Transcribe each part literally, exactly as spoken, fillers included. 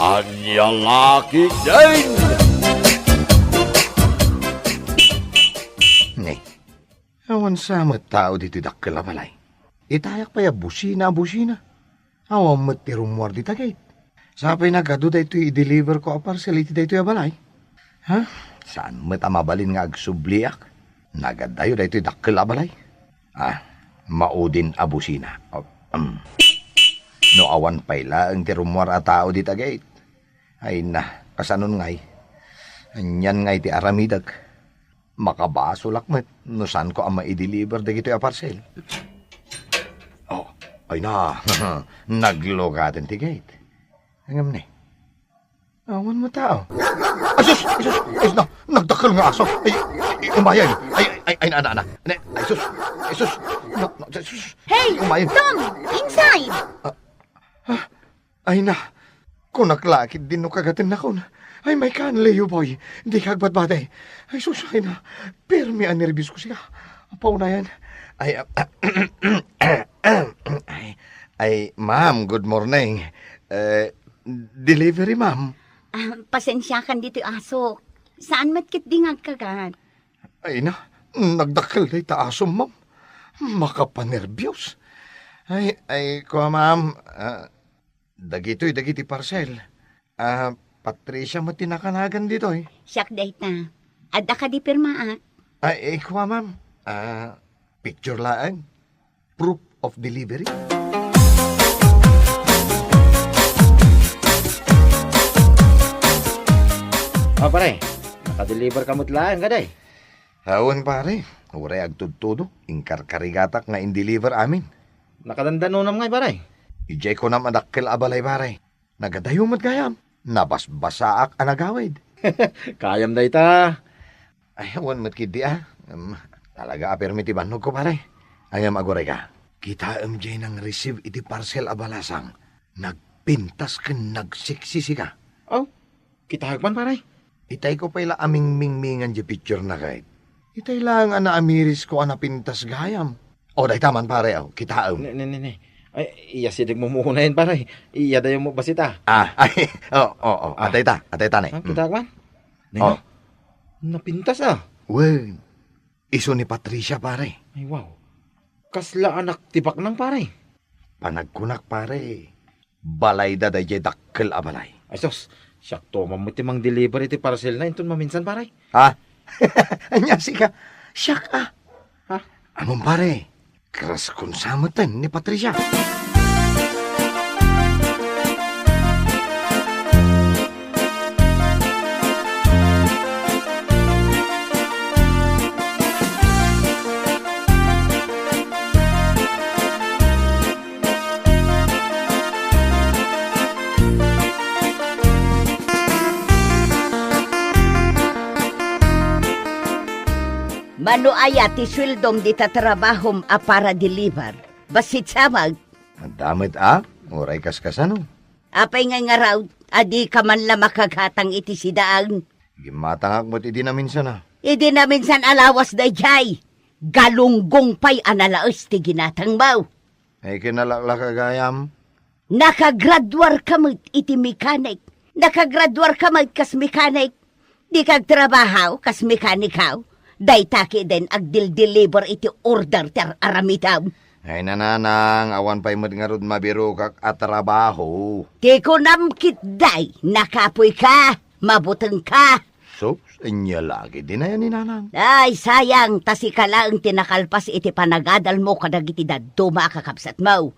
Ania la ketdin? Ne, awan sa met tao ditoy dakkel a balay. Itayak pay a busina a busina. Awan met ti rummuar dita gate. Sapay nagadu daytoy i-deliver ko a parcel iti daytoy a balay. Ha? Saan met a mabalin nga agsubliak? Nagadayo daytoy dakkel a balay. Ah, maudin a busina. Oh, um. No awan pay laeng ti rummuar a tao dita gate. Ay na, kasanon ngay? Anian ngay ti aramidek? Makabasolak met no saanko a maideliver dagitoy a parcel. Oh, ay na, naglugaten ti gate. Ngem ne, awan met tao. Ay, sus! Ay, sus! Ay, na, nagdakkel nga aso. Ay, ay, umayen. Ay, ay, ay, na, na, na. Ne, ay, sus! Ay, sus! Na, na, ay, sus! Hey, umayen. Tom! Inside! Ah, ah, ay na, kunak la ketdin no kagatennakon. Ay, may kan, Leo boy. Dika agbatbati. Ay, sus, ay na. Permi a nerbios ko siya. Paunayan. Ay, ah, ay, ay, ma'am, good morning. Eh, delivery, ma'am. Ah, pasensiakan ditoy aso. Saan met ketdi nga agkagat? Ay na, nagdakkel dayta asom, ma'am. Makapanerbios. Ay, ay, kua, ma'am. Ah, dagitoy dagiti parcel. Ah, Patricia met ti nakanagan ditoy. Siak dayta. Adda kadi pirmaak? Ay, eh, kua, ma'am. Ah, picture laeng. Proof of delivery. Ah, pare, nakadeliver ka met laeng kadi? Awan, pare. Uray agtudtudo, inkarkarigatak nga in-deliver amin. Nakadandanonam ngay, pare? Idiay kunam a dakkel a balay, pare. Nagadayo met gayam. Nabasbasaak a nagawid. Kayam dayta. Ay, awan met ketdi, ah. Em, talaga a permi ti bannogko, pare. Ay, ngem agurayka. Kitaem diay nang-receive iti parcel a balasang. Nagpintas ken nagsiksisika. Aw, kitaek man, pare. Itayko pay la a mingmingmingan diay picture na ket. Itay laeng a naamirisko a napintas gayam. O, dayta man, pare, aw, kitaem. Ne, ne, ne, ne. Ay, iya sidegmo met unayen, pare. Iya dayo met bassit, ah. Ah, ay, o, o, o. Ah. Adayta, adayta, ne. Ah, kitaek man? Ne, oh. Napintas, ah. Wen, isu ni Patricia, pare. Ay, wow. Kasla anak ti baknang, pare? Panagkunak, pare. Balayda daydiay dakkel a balay. Ay, sus, siak to man met ti mang-deliver iti parcelna inton maminsan, pare. Ha? Ania sika? Siak, ah. Ha? Ammom, pare, karaskon sa meten ni Patricia. Mano aya ti sueldom dita trabahom a para-deliver? Bassit sa met. Adda met a, uray kaskasano. Apay ngay ngarud a dika man la makagatang iti sidaen? Gimmatangak met idi naminsan a. Idi naminsan a lawas daydiay, galunggong pay a nalaes ti ginatangmo. Ay, kinalaklaka gayam. Nakagraduarka met iti mekanik. Nakagraduarka met kas mekanik. Dika agtrabaho kas mekaniko. Dayta ketdin agdildeliver iti order ti ar-aramidem. Ay, nanang, awan pay met ngarud mabirokak a trabaho. Ti kunam ketdi, nakapoyka, mabutengka. Sus, ania la ketdi nayan ni nanang? Ay, sayang, ta sika laeng ti nakalpas iti panagadalmo kadagiti dadduma a kakabsatmo.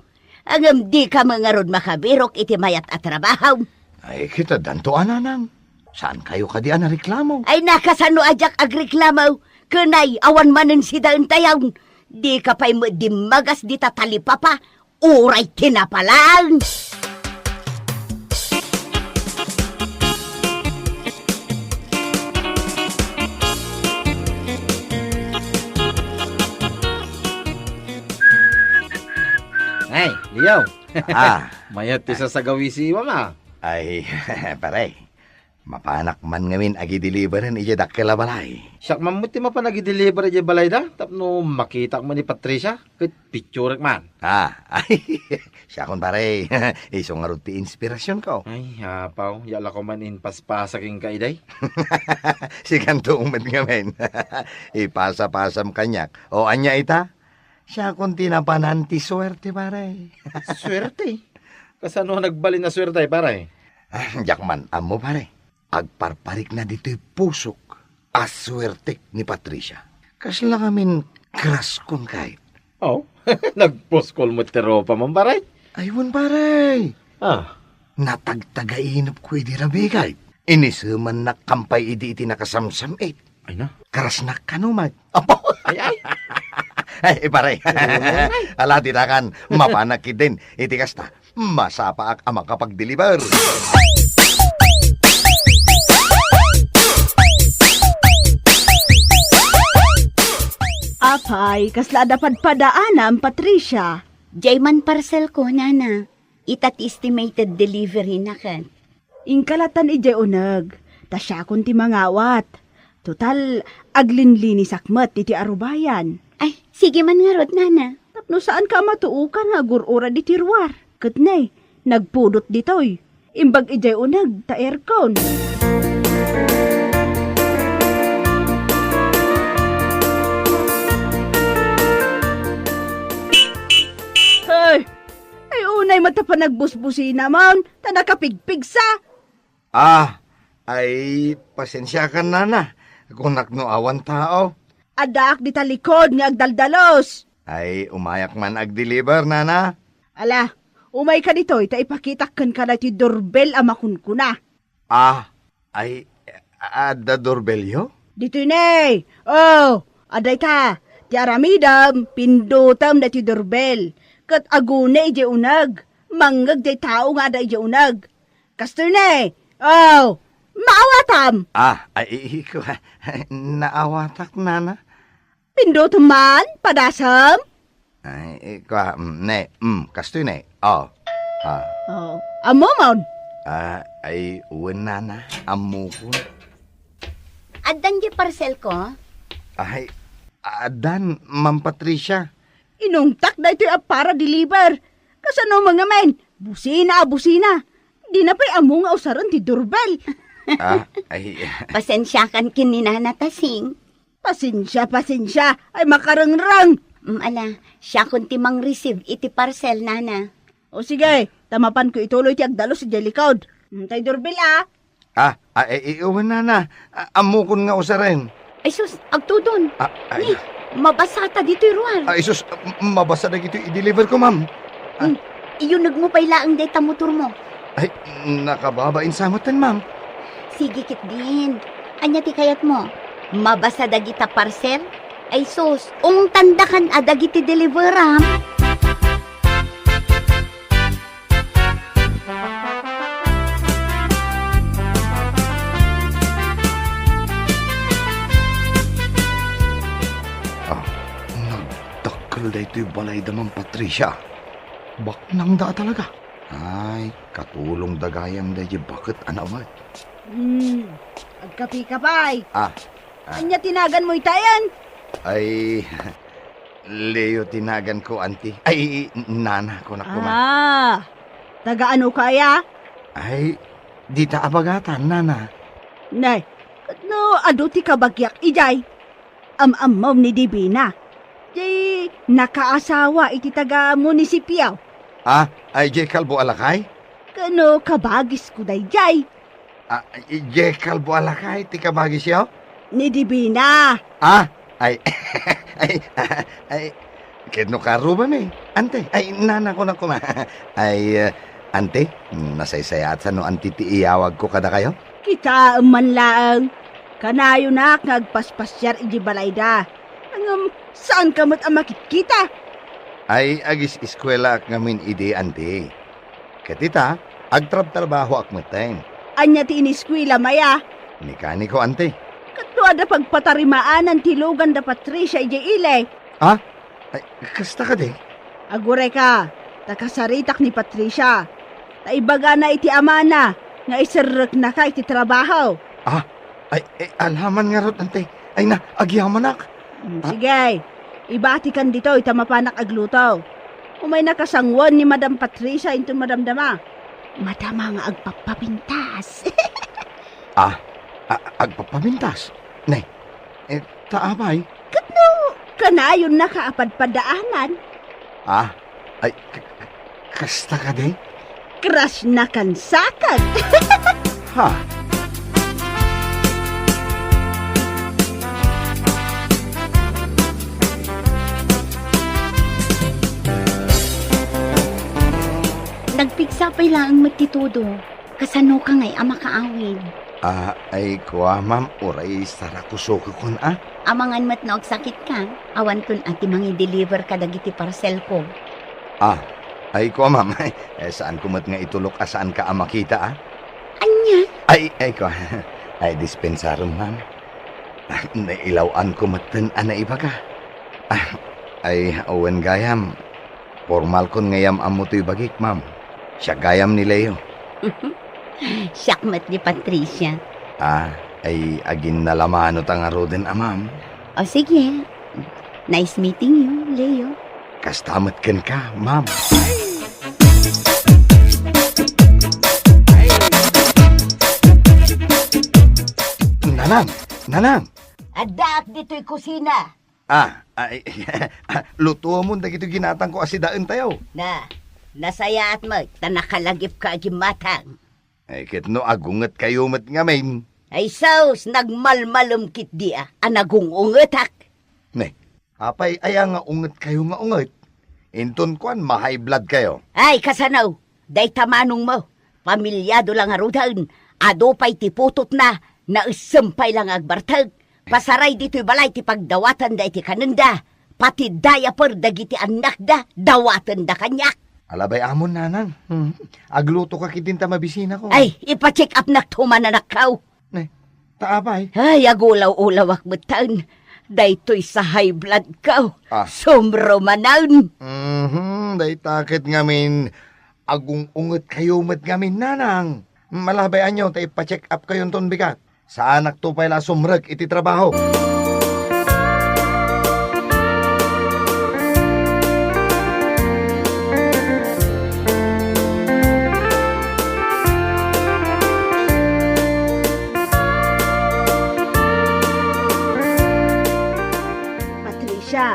Ngem dika met ngarud makabirok iti mayat a trabaho. Ay, ket addanto a, nanang. Saankayo kadi a nareklamo? Ay, nakasano a diak agreklamo? Ken ay, awan manen sidaentayon. Dika pay met dimmagas dita talipapa, uray tinapa laeng. Ay, Leo. Ah. Mayat ti sasagawisiwam, ah. Ay, pare. Mapanak man ngamin agi-deliveren idiay dakkel a balay. Siak man met ti mapan agi-deliver idiay balayda tapno makitak man ni Patricia ket picturek man. Ah, ay, siakon, pare. Isu ngarud ti inspirasionko. Ay, apaw, ya la ko man impaspasak kenka idiay. Sikanto met ngamin. Ipasa-pasam kaniak. O ania ita? Siakon ti napanan ti suerte, pare. Suerte? Kasano a nagbalin a suerte, pare? Ah, diak man ammo, pare. Agparparikna ditoy pusok a suertek ni Patricia. Kasla ngamin crushkon kayat. Oh, nagpuskol met ti rupam, pare? Ay, wen, pare. Ah. Natagtagainepko idi rabii kayat. Inisemannak kampay idi iti nakasamsam-it. Ay na. Crushnak kano met. Apo. Ay, ay. Ay, pare. Ay, ay. Ala, ditakan. Mapanak ketdin. Iti kasta, masapaak a makapag-deliver. Apay, kasla adda padpadaanam, Patricia? Diay man parcelko, nana. Ita ti estimated delivery na ket. Inka lattan idiay uneg, ta siakon ti mangawat. Total, aglinlinisak met iti arubayan. Ay, sige man ngarud, nana. Tapno saanka a matuokan nga agur-uran iti ruar. Ket ne, nagpudot ditoy. Imbag idiay uneg ta aircon. Hey! Ay, unay met ta panagbusbusinamon, ta nakapigpigsa. Ah, ay, pasensiakan, nana. Kunak no awan tao. Addaak dita likod nga agdaldalos. Ay, umayak man agdeliver, nana. Ala, umayka ditoy ta ipakitak kenka daytoy doorbell a makunkuna. Ah, ay, adda doorbellyo? Ditoy ne. Oh, adda ita. Ti aramidem, pindutem daytoy doorbell. Ket aguni idiay uneg. Mangngeg diay tao nga adda idiay uneg. Kastoy ne. Oh, maawatam. Ah, ay, iko, naawatak, nana. Pindutem man, padasem? Ay, eh, kua, mm, ne, mm, kastoy ne. Oh. Ah. Oh, ammomon? Ah, ay, wen, nana, ammokon. Addan diay parcelko? Ay, addan, Ma'am Patricia. Inungtak daytoy a para deliver. Kasano man ngamin? Busina a busina. Dina pay ammo nga usaren ti doorbell. Ah, ay. Pasensiakan ken ni Nana Tasing. Pasensia, pasensia. Ay, makarengreng. Mm, ala, siakon ti mang-receive iti parcel, nana. O sige, ta mapanko ituloy ti agdalus idiay likod. Mm, tay doorbell, ah. Ah, ah, eh, eh, wen, nana. Ah, ammokon nga usaren. Ay sus, agtudon. Ah, ay. Ni, mabasata ditoy ruar. Ay sus, m-, mabasa dagitoy i-deliver ko, ma'am. Ah. Hmm, iyunegmo pay laeng dayta motormo. Ay, nakababain sa metten, ma'am. Sige ketdin. Ania ti kayatmo? Mabasa dagita parcel? Ay sus, ungtandakan a dagiti deliveram. Ah, nagdakkel daytoy balayda, Ma'am Patricia. Baknangda a talaga. Ay, katulongda gayam daydiay baket a naawat. Hmm, agkapika pay. Ah, ah. Ania ti naganmo itayen? Ay, Leo ti naganko, anti. Ay, nana, kunak koma. Ah, taga-anoka aya? Ay, dita a bagatan, nana. Nay, no adu ti kabagiak idiay? Am-ammom ni Divina. Ti nakaasawa iti taga-munisipio. Ah, ay, diay kalbo a lakay? Kano kabagisko daydiay? Ah, diay kalbo a lakay ti kabagisyo? Ni Divina. Ah, ay, ay, ay, ket no karubami, ante, ay, nana, kunak koma. Ay, eh, ante, nasaysayaat sa no ante ti iyawagko kadakayo? Kitaem man laeng. Kanayonak nga agpaspasiar idiay balayda. Ngem, saanka met a makitkita? Ay, agis-eskuelaak ngamin idi, ante. Ket ita, agtrabtrabahoak metten. Ania ti iniskuelam aya? Mekaniko, ante. Ket no adda pagpatarimaanan ti lugan da Patricia idiay ili? Ah? Ay, kasta kadi? Agurayka, ta kasaritak ni Patricia. Ta ibagana iti amana, nga iserreknaka iti trabaho. Ah, ay, ay, alaman ngarud, ante. Ay na, agyamanak. Mm, ah, sige. Ibatikan ditoy ta mapanak agluto. Umayna kasanguen ni Madam Patricia inton madamdama. Madama nga agpapapintas. Ah, a-, agpapapintas? Nay, eh, ta apay? Ket no, kanayonnaka a padpadaanan. Ah, ay, k-, k-, kasta kadi? Crush na kan sakag. Ha? Nagpigsa pay laeng met ti todo. Kasanoka ngay a makaawid? Ah, ay, kua, ma'am, uray sarakusokekon, ah. Amangan met no agsakitka, awanton a ti mangi-deliver kadagiti parcelko. Ah, ay, kua, ma'am, eh, saanko met nga itulok a saanka a makita, ah. Ania? Ay, ay, kua. Ay, dispensarom, ma'am. Ah, nailaw-anko metten a naibaga. Ah, ay, wen gayam, Pormalkon nga iyam-ammo toy bagik, ma'am. Siak gayam ni Leo. Siak met ni Patricia. Ah, ay aginnalamano ta ngaruden a, ma'am. O sige. Nice meeting you, Leo. Kasta met kenka, ma'am. Nanang! Nanang! Addaak ditoy kusina. Ah, ay, ah, lutuemon dagitoy ginatangko a sidaentayo. Na, nasayaat met ta nakalagipka a gimmatang. Ay, ket no agungetkayo met ngamin. Ay sus, nagmalmalem ketdi a, a nagung-ungetak. Ne, apay aya nga ungetkayo nga unget? Inton kuan, ma-high blood kayo. Ay, kasano? Dayta manongmo, pamilyado la ngaruden, adu pay ti putotna, naessem pay la nga agbartek. Pasaray ditoy balay ti pagdawatenda iti kanenda, pati diaper dagiti annakda, dawatenda kaniak. Alabay amon, nanang. Hmm. Aglutoka ketdin ta mabisinako. Ay, ipa-check upnak to mananakkaw. Ne, ta apay? Ay, agulaw-ulawak metten. Daytoy sa high blood ko. Ah. Sumrumanen. Mhm, dayta ket ngamin, agung-ungetkayo met ngamin, nanang. Malabay anyo ta ipa-check up kayonton bigat. Saanakto pay la a sumrek iti trabaho. Patricia,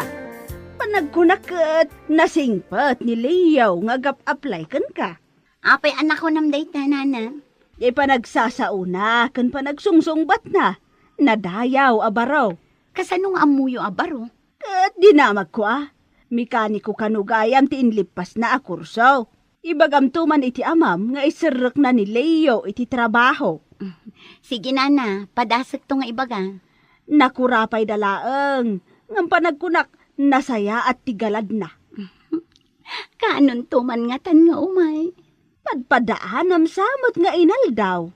panagkunak ket nasingpet ni Leo nga agap-apply kenka. Apay a nakunam dayta, nana? Di panagsasaona ken panagsungsungbatna, nadayaw a baro. Kasano nga ammoyo a baro? Ket dinamagko a, mekaniko kano gayam ti inlippasna a kurso. Ibagamto man iti amam nga iserrekna ni Leo iti trabaho. Sige, nana, padasekto nga ibaga. Nakura pay da laeng, ngem panagkunak, nasayaat ti galadna. Kaanonto man ngatan nga umay? Padpadaanam sa met nga inaldaw.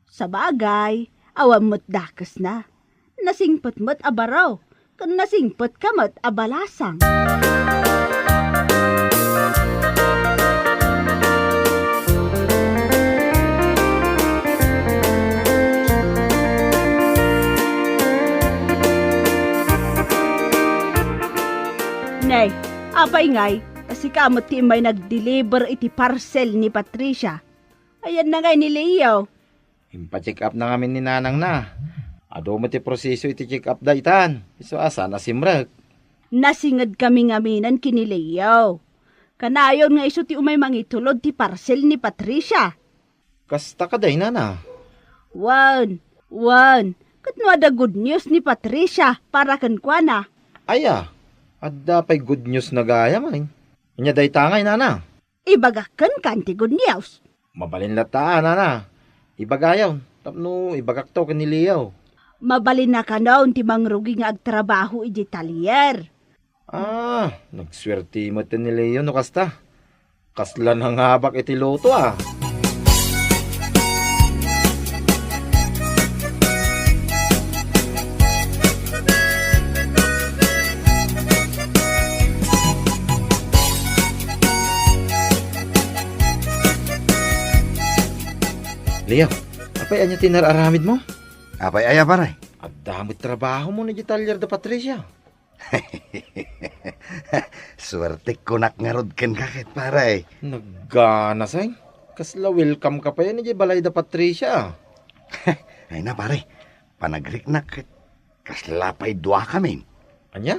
Sabagay, awan met dakesna. Nasingpet met a baro, ken nasingpetka met a balasang. Nay, apay ngay, ta sika met ti immay nag-deliver iti parcel ni Patricia. Ayanna ngay ni Leo. Impa-check up na ngamin ni nanangna. Adu met ti proseso iti check up daytan. Isu a saan a simrek. Nasingedkami ngaminen ken ni Leo. Kanayon nga isu ti umay mangitulod ti parcel ni Patricia. Kasta kadi, nana? Wen, wen. Ket no adda good news ni Patricia para kenkuana. Aya, adda pay good news na gayam, ay. Ania dayta ngay, nana? Ibagak kenka ti good news. Mabalin latta, nana. Ibagayon, tapno ibagakto ken ni Leo. Mabalin a kano ti mangrugi nga agtrabaho idiay talyer. Ah, nagsuerte met ni Leo no kasta. Kasla nangabak iti loto, ah. Leo, apay ania ti inar-aramidmo? Apay aya, pare? Adda met trabahomo idiay talyer da Patricia. Suertekko ngarud kenka ket, pare. Nagganasay. Kasla welcome ka pay idiay balay da Patricia. Ay na, pare. Panagriknak ket kasla pay duakamin. Ania?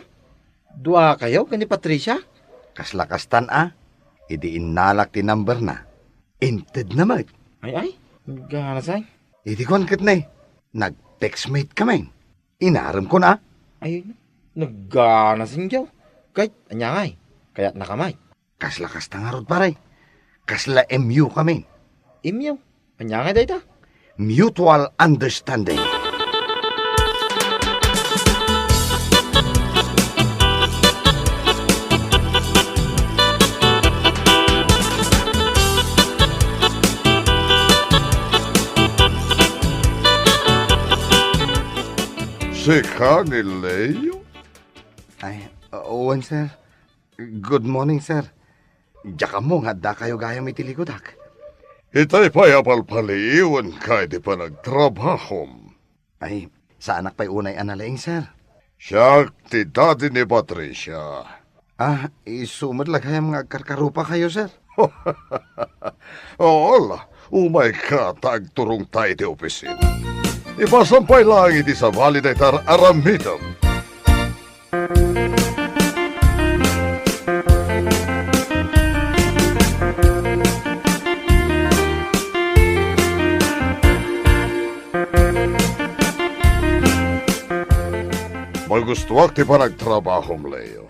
Duakayo ken ni Patricia? Kasla kastan a, idi innalak ti numberna, intedna met. Ay, ay, nagganasay. Idi kuan ket ne, nag-textmate kamin. Inarem kuna. Ay, nagganasay, Joe. Kay, ania ngay? Kayatnaka met. Kasla kasta ngarud, pare. Kasla M U kamin. M U? Ania ngay dayta? Mutual understanding. Sika ni Leo? Ay, wen, sir. Good morning, sir. Diak ammo nga addakayo gayam iti likudak. Itay pay a palpaliiwenka iti panagtrabahom. Ay, saanak pay unay a nalaing, sir. Siak ti daddy ni Patricia. Ah, isu met la gayam nga agkarkarupakayo, sir. Oo la, umayka ta agturongta iti opisina. Ipasam pay laeng iti sabali dayta ar-aramidem. Magustuak ti panagtrabahom, Leo.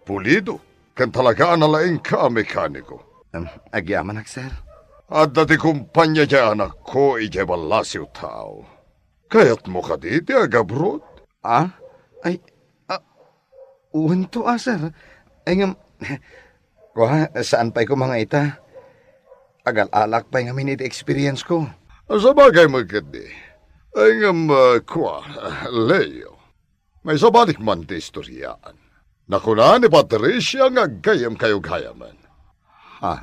Pulido, ken talaga a nalaingka a mekaniko. Em, agyamanak, sir. Adda ti kompania ti anakko idiay ballasiw tao. Kayatmo kadi ti agabroad? Ah? Ay, ah, wento a, sir. Ay, ngem, kua, saan pay koma nga ita? Agal-alak pay ngamin iti experience ko. Sabagay met ketdi. Ay, ngem, ah, kua, Leo. Maisabalik man ti istoriaan. Nakuna ni Patricia nga aggayyemkayo gayamen. Ha?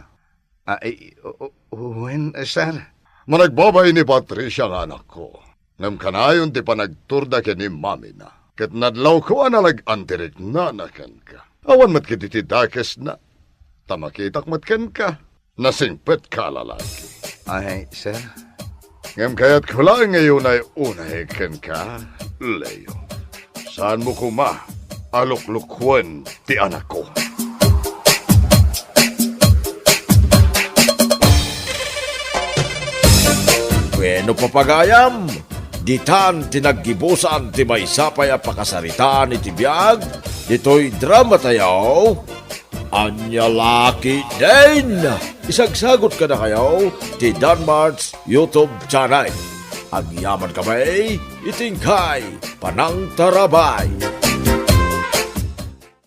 Ay, o-, o-, wen, sir. Managbabain ni Patricia nga anakko. Ngem kanayon ti panagturda ken ni mamina. Ket nadlawko a nalag-an ti riknana kenka. Awan met ketdi ti dakesna. Ta makitak met kenka. Nasingpetka a lalaki. Ay, sir. Ngem kayatko laeng nga unay-unay kenka, Leo. Saanmo koma a luklukuen ti anakko. Bueno, papagayam, ditan ti naggibusan ti maysa pay a pakasaritaan iti biag ditoy drama tayo. Ania la ketdin? Isagsagot kadakayo ti Danmart's YouTube channel. Agyaman kami iti inkay panangtarabay.